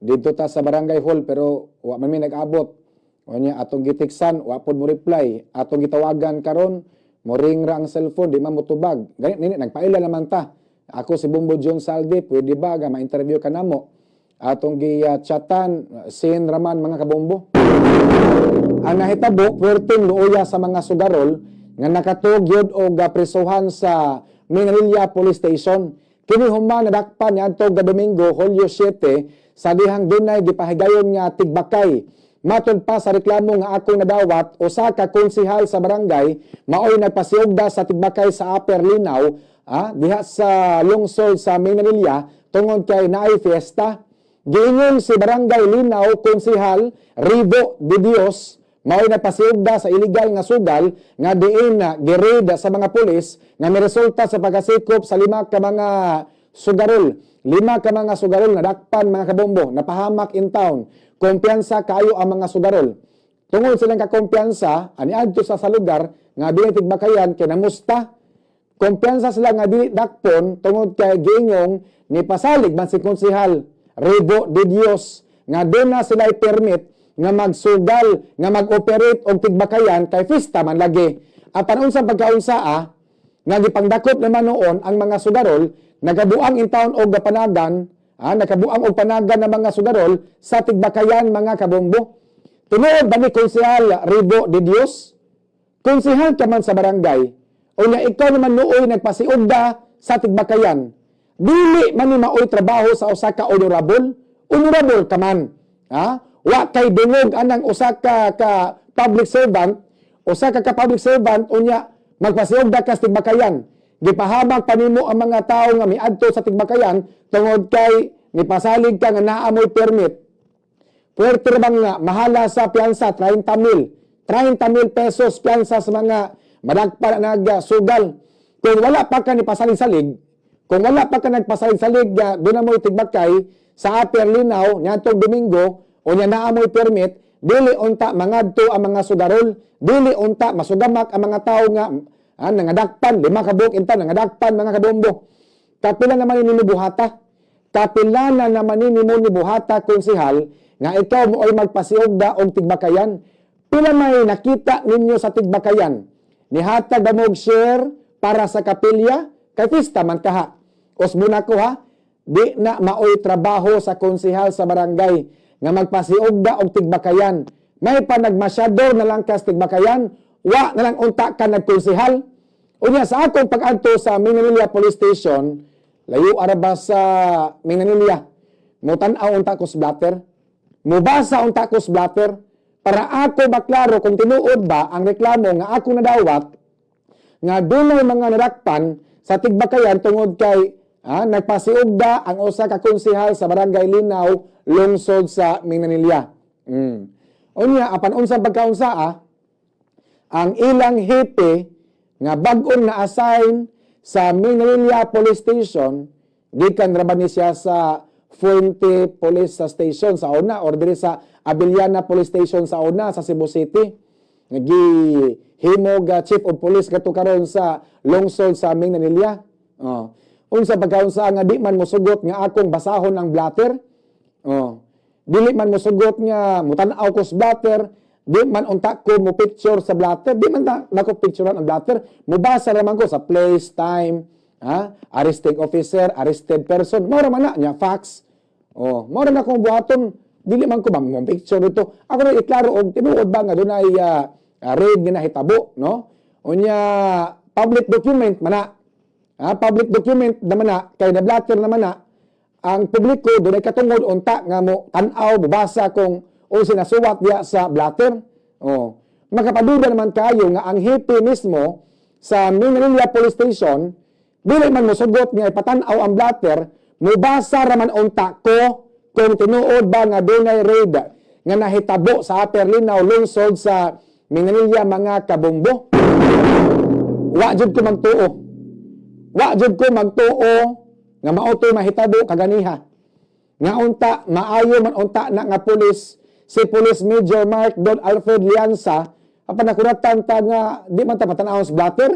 Didto ta sa barangay hall pero wa man mi nag-abot. Unya atong giteksan, wa pod mo reply. Atong gitawagan karon, mo ring ra ang cellphone, di man motubag. Gani nini nagpaila naman ta. "Ako si Bombo John Saldi, pwede ba nga ma-interview ka namo?" Atong gi-chatan, seen raman, mga kabombo. Ang nahitabo, puwerteng luoya sa mga sugarol nga nakatuog gyud og presuhan sa Minglanilla Police Station. Kini human nadakpan niadto ga Domingo, Hulyo 7, sa dihang dunay gipahigayon nga tigbakay. Matod pa sa reklamo nga akong nadawat, usa ka konsehal sa barangay maoy nagpasiugda sa tigbakay sa Upper Linaw, diha sa lungsod sa Minglanilla, tungod kay naay fiesta. Giingon si Barangay Linaw Konsehal Rivo de Dios mao'y nagpasiugda sa illegal nga sugal nga diin na gi-raid sa mga pulis nga miresulta sa pagkasikop sa lima ka mga sugarol. Lima ka mga sugarol nadakpan, mga kabombo, napahamak in town. Kumpiyansa kaayo ang mga sugarol. Tungod silang kakumpiyansa, ani adto sa lugar nga dili tigbakayan kay namusta. Kumpiyansa sila nga dili dakpon tungod kay giingong ni pasalig man si Konsehal Rivo de Dios nga doon na sila permit nga magsugal, nga mag-operate og tigbakayan kay fiesta man lagi. Apan unsang pagkaunsa nga gipangdakop naman noon ang mga sugarol, nagabuang in town og panagan, nakabuang og panagan ng mga sugarol sa tigbakayan, mga kabombo. Tinuod ba ni Konsehal Rivo de Dios? Konsehal ka man sa barangay, o nga ikaw naman nooy nagpasiugda sa tigbakayan. Dili man ni maoy trabaho sa usa ka honorable, honorable ka man. Ha? Wa kay dungog anang usa ka public servant, usa ka public servant unya magpasiugda ka sa tigbakayan. Gipahamak pa nimo ang mga tawo nga miadto sa tigbakayan tungod kay nipasalig ka nga naa moy permit. Puwerte ra bang nga mahala sa piyansa, 30 mil. 30 mil pesos piyansa sa mga madagpa na nagsugal. Kung wala pa ka ni pasalig-salig, kung wala pa ka nagpasalig-salig nga doon na mo'y tigbakay sa Upper Linaw niadtong Domingo o nya naa mo'y permit, dili unta mangadto ang mga sugarol, dili unta masugamak ang mga tao nga nangadakpan, lima ka buok inta nangadakpan, mga kabombo. Kapila naman ni buhata? Kapila na naman ni mo ni buhata, konsehal, nga ikaw mo ay magpasiugda og tigbakayan? Pila may nakita ninyo sa tigbakayan? Nihatag ba mo og share para sa kapilya? Kay pista man kaha. Usbon ako ha, di na maoy trabaho sa konsehal sa barangay nga magpasiugda og tigbakayan. May pa nagmasyador na lang kas tigbakayan, wa na lang unta ka nagkonsehal. Unya sa akong pag-adto sa Minglanilla Police Station, layo ara ba sa Minglanilla, mutan-aw unta ko sa blotter, mubasa unta ko sa blotter, para ako maklaro kung tinuod ba ang reklamo nga ako nadawat nga dunay mga narakpan sa tigbakayan tungod kay nagpasiugda ang usa ka konsehal sa Barangay Linaw, lungsod sa Minglanilla. Unya apan unsang pagkaunsa ang ilang hepe nga bag-ong na-assign sa Minglanilla Police Station, gikan ra ba ni siya sa Fuente Police Station sa una or diri sa Abellana Police Station sa una sa Cebu City. Gihimog Chief of Police kato karon sa lungsod sa Minglanilla. Oh. Unsa pagkaunsa nga di man mosugot nga akong basahon ang blotter? Oh. Dili man mosugot nga mutan-aw ko sa blotter, di man unta ko mo picture sa blotter, di man na nako picturean ang blotter, mubasa ra man ko sa place, time, ha? Arresting officer, arrested person, mao ra man na nya facts. Oh, mao ra na akong buhaton, dili man ko ba mo picture dito. Ako na iklaro og tinuod ba nga dunay raid nga nahitabo, no? Unya public document man na. Public document naman na kay na blotter naman na ang publiko, dunay katungod unta nga mo tan-aw, mobasa kung unsa nasuwat diya sa blotter. Oh. Makapaduda naman kayo nga ang hepe mismo sa Minglanilla Police Station dili man mosugot nga ipatan-aw ang blotter, mubasa ra man unta ko kung tinuod ba nga dunay raid nga nahitabo sa Upper Linaw, lungsod sa Minglanilla, mga kabombo. Wa jud ko magtuo. Wa jud ko magtuo nga mao to'y mahitabo kaganiha. Nga unta maayo man unta na nga pulis si Police Major Mark Don Alfred Lianza apan nakuratan ta nga di man ta patan-awon sa blotter.